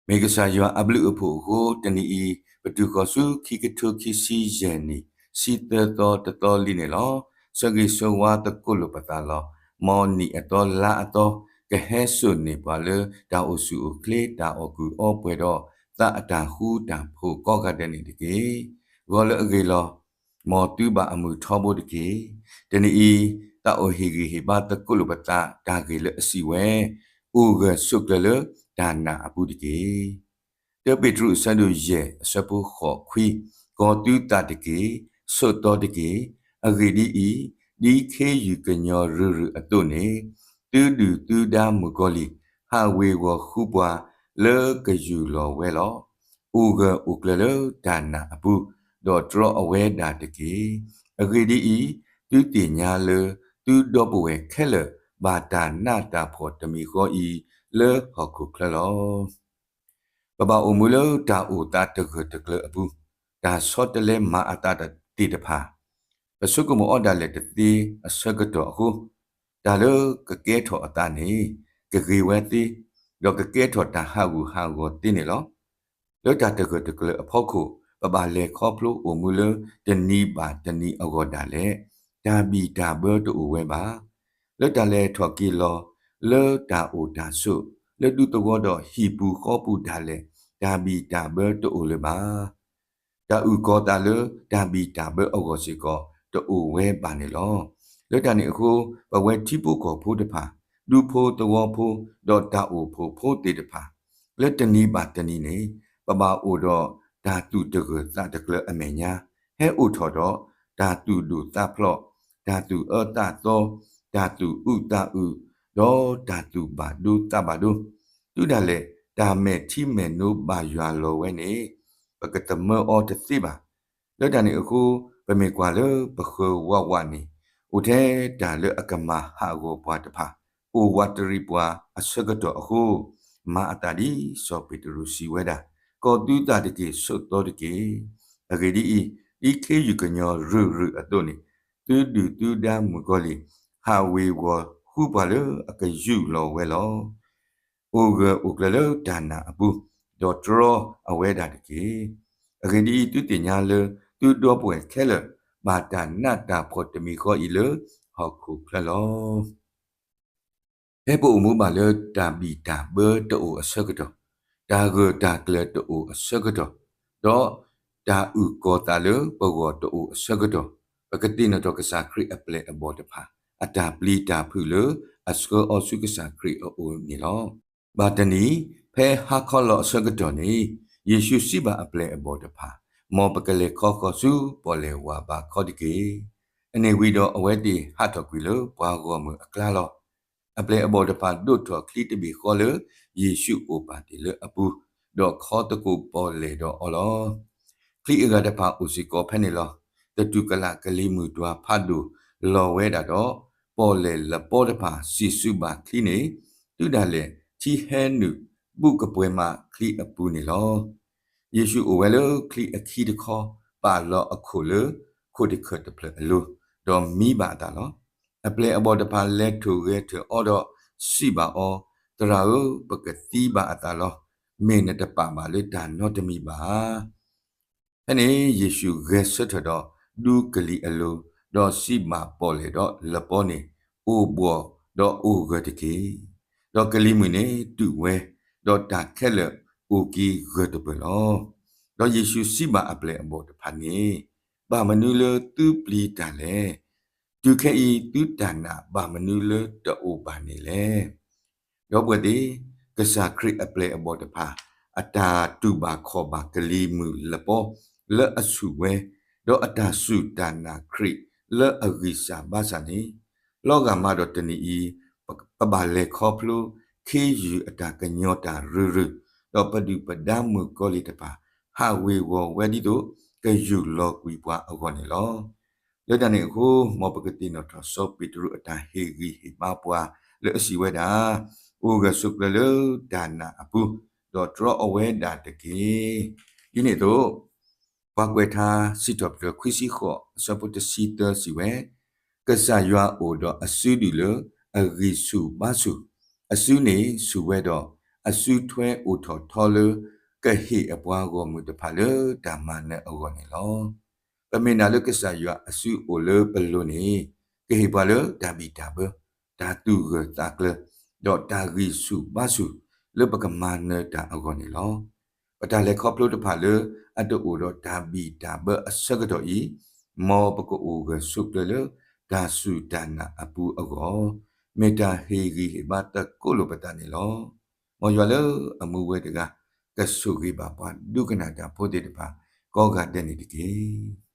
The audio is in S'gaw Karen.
မ့ၢ်ကစၢ်ယွၤအဘျုးအဖှိၣ်အဃိ တနံၤအံၤ ပတုၤဃီၤဆူခံကထိခံဆံယဲၢ်နံၣ် ဆံသၢသီတသီလံန့ၣ်လီၤ. ဆၢဂ့ၤဆၢဝါသကိးလိာ်ပသးလီၤ. မ်နံၣ်အသီလါအသီ ကဟဲစိာ်န့ၢ်ပှၤလၢတၢ်အိၣ်ဆူၣ်အိၣ်ချ့ တၢ်အီၣ်ကုာ်အီပှဲၤဒီး သးအတၢ်ဃူတၢ်ဖိးကိးဂၤဒဲးန့ၣ်တက့ၢ်. ဂီၤလၢအဂ့ၤလီၤ. မ်သုဘၣ်အမုာ်ထီဘိတက့ၢ်. တနံၤအံၤ သးအိၣ်ဟ့ၣ်ဂံၢ်ဟ့ၣ်ဘါသကိးလိာ်ပသးတၢ်ဂ့ၢ်လၢအစံးဝဲ, အိၣ်ဂၢၢ်ဆိးကျၢၤလၢတၢ်နာ်အပူၤတက့ၢ်. တၢပ့းတရူးအဆၢဒိၣ်ယဲၢ်အဆၢဖိဃိးခွံ, ကီၤသုသးတက့ၢ်, ဆိးသီတက့ၢ်. အဂ့ၢ်ဒ်အံၤ, ဒ်ခ့ယုၢ်ကညီၤရုၢ်ရုၢ်အသိးန့ၣ်, သုဒုၣ်သုဒါမုၣ်ကီၤလံၢ် ဟးဝ့ၤဝီၤဃုပှၤလၢကယူၢ်လီၤဝဲလီၤ. အိၣ်ဂၢၢ်အိၣ်ကျၢၤလၢတၢ်နာ်အပူၤ, ဒီးတြီအဝဲဒၣ်တက့ၢ်. အဂ့ၢ်ဒ်အံၤ, သုသ့ၣ်ညါလၢသုဒီပုၢ်ဝဲၢ်ခဲလၢာ် ဘၣ်တၢ်နးတၢ်ဖှီၣ်တမံၤဃီအံၤ လၢဟီၣ်ခိၣ်ချၢလီၤ. ပဘၣ်အိၣ်မူလၢတၢ်အိၣ်သးတဂၢၢ်တကျၢၤအပူၤ, တၢ်ဆီတလဲမၤအသးသ့ၣ်တဖၣ် ပဆိကမိၣ်အီၤဒၣ်လဲာ်တသ့အဆၢကတီၢ်အဃိ, တၢ်လၢကကဲထီၣ်အသးန့ၣ် ကဂ့ၤဝဲသ့, ဒီးကကဲထီၣ်တၢ်ဟးဂူာ်ဟးဂီၤသ့န့ၣ်လီၤ. လၢတၢ်တဂၢၢ်တကျၢၤအဖီခိၣ် ပဘၣ်လဲၤခီဖျိအိၣ်မူလၢတနံၤဘၣ်တနံၤအဂီၢ်ဒၣ်လဲာ်, တၢ်ဘံၣ်တၢ်ဘၢတအိၣ်ဝဲဘၣ်. လၢတၢ်လဲၤထီၣ်က့ၤလီၤ, လၢတၢ်အိၣ်တၢ်ဆိး, လၢဒူသဝီဒီးဟံၣ်ပူၤဃီပူၤဒၣ်လဲာ်, တၢ်ဘံၣ်တၢ်ဘၢတအိၣ်လၢၤဘၣ်. တၢ်အုၣ်ကီၤသးလၢတၢ်ဘံၣ်တၢ်ဘၢအဂီၢ်စ့ၢ်ကီး တအိၣ်ဝဲဘၣ်န့ၣ်လီၤ. လၢတၢ်န့ၣ်အဃိ, ပဝဲထံဖိကီၢ်ဖိတဖၣ်, ဒူဖိသဝီဖိ, ဒီးတၢ်အိၣ်ဖှိၣ်ဖိသ့ၣ်တဖၣ်, လၢတနံၤဘၣ်တနံၤန့ၣ် ပဘၣ်အိၣ်ဒီးတၢ်သူၣ်တဂၢၢ်သးတကျၢၤအမဲာ်ညါ, ဟဲအိၣ်ထီၣ်ဒီးတၢ်သူၣ်ဒိၣ်သးဖျိး, တၢ်သူၣ်အၢသးသီ, တၢ်သူၣ်အုးသးအုး, ဒီးတၢ်သူၣ်ဘၣ်ဒိသးဘၣ်ဒိ, တုၤဒၣ်လဲာ် တၢ်မဲာ်ထံမဲာ်နိဘၣ်ယွၤလီၤဝဲန့ၣ် ပကသမၢအီၤတသ့ဘၣ်. လၢတၢ်န့ၣ်အဃိ, ပမ့ၢ်ကွၢ်လၢပဃၢၤဝးဝးန့ၣ်, အိၣ်ထဲတၢ်လၢအကမၤဟးဂီၤပှၤတဖၣ်, အိၣ်ဝးတရံးပှၤအဆၢကတီၢ်အဃိ, မၤအသးဒ်စီၤပ့းတရူးစံးဝဲဒၣ်, ကီၤသုသးတက့ၢ်, ဆိးသီတက့ၢ်. အဂ့ၢ်ဒ်အံၤ, ဒ်ခ့ယုၢ်ကညီၤရုၢ်ရုၢ်အသိးန့ၣ်, သုဒုၣ်သုဒါမုၣ်ကီၤလံၢ် ဟးဝ့ၤဝီၤဃုပှၤလၢအကယူၢ်လီၤဝဲလီၤ. အိၣ်ဂၢၢ်အိၣ်ကျၢၤလၢတၢ်နာ်အပူၤ, ဒီးတြီအဝဲဒၣ်တက့ၢ်. အဂ့ၢ်ဒ်အံၤ, သုသ့ၣ်ညါလၢသုဒီပုၢ်ဝဲၢ်ခဲလၢာ် ဘၣ်တၢ်နးတၢ်ဖှီၣ်တမံၤဃီအံၤလၢဟီၣ်ခိၣ်ချၢလီၤ. ဖဲပအိၣ်မူဘၣ်လၢတၢ်ဘံၣ်တၢ်ဘၢတအိၣ်အဆၢကတီၢ်, တၢ်ဂၢၢ်တၢ်ကျၢၤတအိၣ်အဆၢကတီၢ်, ဒီးတၢ်အုၣ်ကီၤသးလၢပဂီၢ်တအိၣ်အဆၢကတီၢ်, ပကသ့ၣ်နီၣ်ထီၣ်ကစၢ်ခရံာ်အပျဲၢ်အဘီၣ်တဖၣ် အတၢ်ပျံၤတၢ်ဖုးလၢအဆှၢအီၤဆူကစၢ်ခရံာ်အအိၣ်န့ၣ်လီၤ. ဘၣ်တနံၤ, ဖဲဟါခီလီၤအဆၢကတီၢ်န့ၣ်, ယ့ၣ်ၡူးစံးဘၣ်အပျဲၢ်အဘီၣ်တဖၣ်, မ်ပကလဲၤခီဃီၤဆူပီၣ်လဲၣ်ဝၤဘးခီတက့ၢ်. အန့ၣ်ဝံၤဒီး အဝဲသ့ၣ်ဟးထီၣ်ကွံာ်လၢပှၤဂီၢ်မုၢ်အကျါလီၤ. အပျဲၢ်အဘီၣ်တဖၣ်ဒိၣ်ထီၣ်ချံတဘ့ၣ်ဃီလၢယ့ၣ်ၡူးအိၣ်ပာ်တ့ၢ်လၢအပူၤ, ဒီးခီသကိးပီၣ်လဲၣ်ဒီးအီၤလီၤ. ချံအဂၤတဖၣ်အိၣ်စ့ၢ်ကီးဖဲန့ၣ်လီၤ. သတူၢ်ကလာ်ကလံၤမုၢ်တွၤဖးဒိၣ်လီၤဝဲဒၣ်ဒီး, ပီၣ်လဲၣ်လပီတဖၣ်စံၣ်ဆူဘၣ်ချံန့ၣ်, တုၤဒၣ်လဲာ် ထံဟဲနုာ်ဘူးကပှဲၤမးချံအပူၤန့ၣ်လီၤ. ယ့ၣ်ၡူးအိၣ်ဝဲလၢချံအခံတခီ, ပာ်လီၤအခိၣ်လၢခိၣ်တခၢၣ်တဖျၢၣ်အလိၤ, ဒီးမံဘၣ်အသးလီၤ. အပျဲၢ်အဘီၣ်တဖၣ်လဲၤထိၣ်ဂဲၤထၢၣ်အီၤဒီးစံးဘၣ်အီၤ, သရၣ်ဧၢ, ပကသံဘၣ်အသးလီၤ. မ့ၢ်နတပာ်ဘၣ်လၢတၢ်နီတမံၤဘၣ်ဧါ. ဖဲန့ၣ်ယ့ၣ်ၡူးဂဲၤဆၢထၢၣ်ဒီးဒူကလံၤအလိၤ, ဒီးစံးဘၣ်ပီၣ်လဲၣ်ဒီးလပီန့ၣ်, အိၣ်ဘှီၣ်ဒီးအိၣ်ဂၢၢ်တက့ၢ်. ဒီးကလံၤမုၢ်န့ၣ်တုာ်ဝဲ, ဒီးတၢ်ခဲလၢာ်အိၣ်က့ၤဂၢၢ်တပၢၢ်လီၤ. ဒီးယ့ၣ်ၡူးစံးဘၣ်အပျဲၢ်အဘီၣ်တဖၣ်န့ၣ်, ဘၣ်မနုၤလၢသုပျံၤတၢ်လဲၣ်. တုၤခဲအံၤသုတၢ်နာ်ဘၣ်မနုၤလၢတအိၣ်ဘၣ်န့ၣ်လဲၣ်. ဒီပုၢ်ဝဲၢ်သ့ၣ်, ကစၢ်ခရံာ်အပျဲၢ်အဘီၣ်တဖၣ် အတၢ်တူၢ်ဘၣ်ခီၣ်ဘၣ်ကလံၤမုၢ်လပီလၢအဆူၣ်ဝဲ, ဒီးအတၢ်စူၢ်တၢ်နာ်ခရံာ်လၢအဂံၢ်စၢ်ဘါစၢ်န့ၣ်, လီၤဂာ်မးဒီးတနံၤအံၤ, ပဘၣ်လဲၤခီဖျိခ့ယုၢ်အတၢ်ကညီၤတၢ်ရုၢ်ရုၢ်, ဒီးပဒုၣ်ပဒါမုၣ်ကီၤလံၢ်တဖၣ် ဟးဝ့ၤဝီၤဝဲဒ်သိးကယူၢ်လီၤကွံာ်ပှၤအဂီၢ်န့ၣ်လီၤ. လၢတၢ်န့ၣ်အဃိ, မ်ပကသ့ၣ်နီၣ်ထီၣ်စီၤပ့းတရူးအတၢ်ဟ့ၣ်ဂံၢ်ဟ့ၣ်ဘါပှၤလၢအစံးဝဲဒၣ်, အိၣ်ဂၢၢ်ဆိးကျၢၤလၢတၢ်နာ်အပူၤ, ဒီးတြီအဝဲဒၣ်တက့ၢ်. ဒ်န့ၣ်အသိး, ပှၤကွဲးထါစံးထီၣ်ပတြၢၤခွံဆံဃိး အဆၢဖိတဆံသၢစံးဝဲ, ကစၢ်ယွၤအိၣ်ဒီးအစုဒုၣ်လၢအဂံၢ်ဆူၣ်ဘါဆူၣ်, အစုန့ၣ်ဆူၣ်ဝဲဒီး အစုထွဲအိၣ်ထီၣ်ထီလၢ ကဟ့ၣ်အပှၤဂီၢ်မုၢ်တဖၣ်လၢတၢ်မၤနၢၤအဂီၢ်န့ၣ်လီၤ. ပမ့ၢ်နာ်လၢကစၢ်ယွၤအစုအိၣ်လၢပလိၤန့ၣ် ကဟ့ၣ်ပှၤလၢတၢ်ဘံၣ်တၢ်ဘၢ, တၢ်သူၣ်ဂၢၢ်သးကျၢၤ, ဒီးတၢ်ဂံၢ်ဆူၣ်ဘါဆူၣ်လၢပကမၤနၢၤတၢ်အဂီၢ်န့ၣ်လီၤ. ပတၢ်လဲၤခီဖျိတဖၣ်လၢအတအိၣ်ဒီးတၢ်ဘံၣ်တၢ်ဘၢအဆၢကတီၢ်အံၤ, မ်ပကအိၣ်ဂၢၢ်ဆိးကျၢၤလၢတၢ်စူၢ်တၢ်နာ်အပူၤအဂီၢ်, မ့ၢ်တၢ်ဟ့ၣ်ဂံၢ်ဟ့ၣ်ဘါသကိးလိာ်ပသးန့ၣ်လီၤ. မ်ယွၤလၢအမူဝဲတဂၤ ကဆိၣ်ဂ့ၤဘၣ်ပှၤဒိကနၣ်တၢ်ဖိသ့ၣ်တဖၣ် ကိးဂၤဒဲးန့ၣ်တက့ၢ်.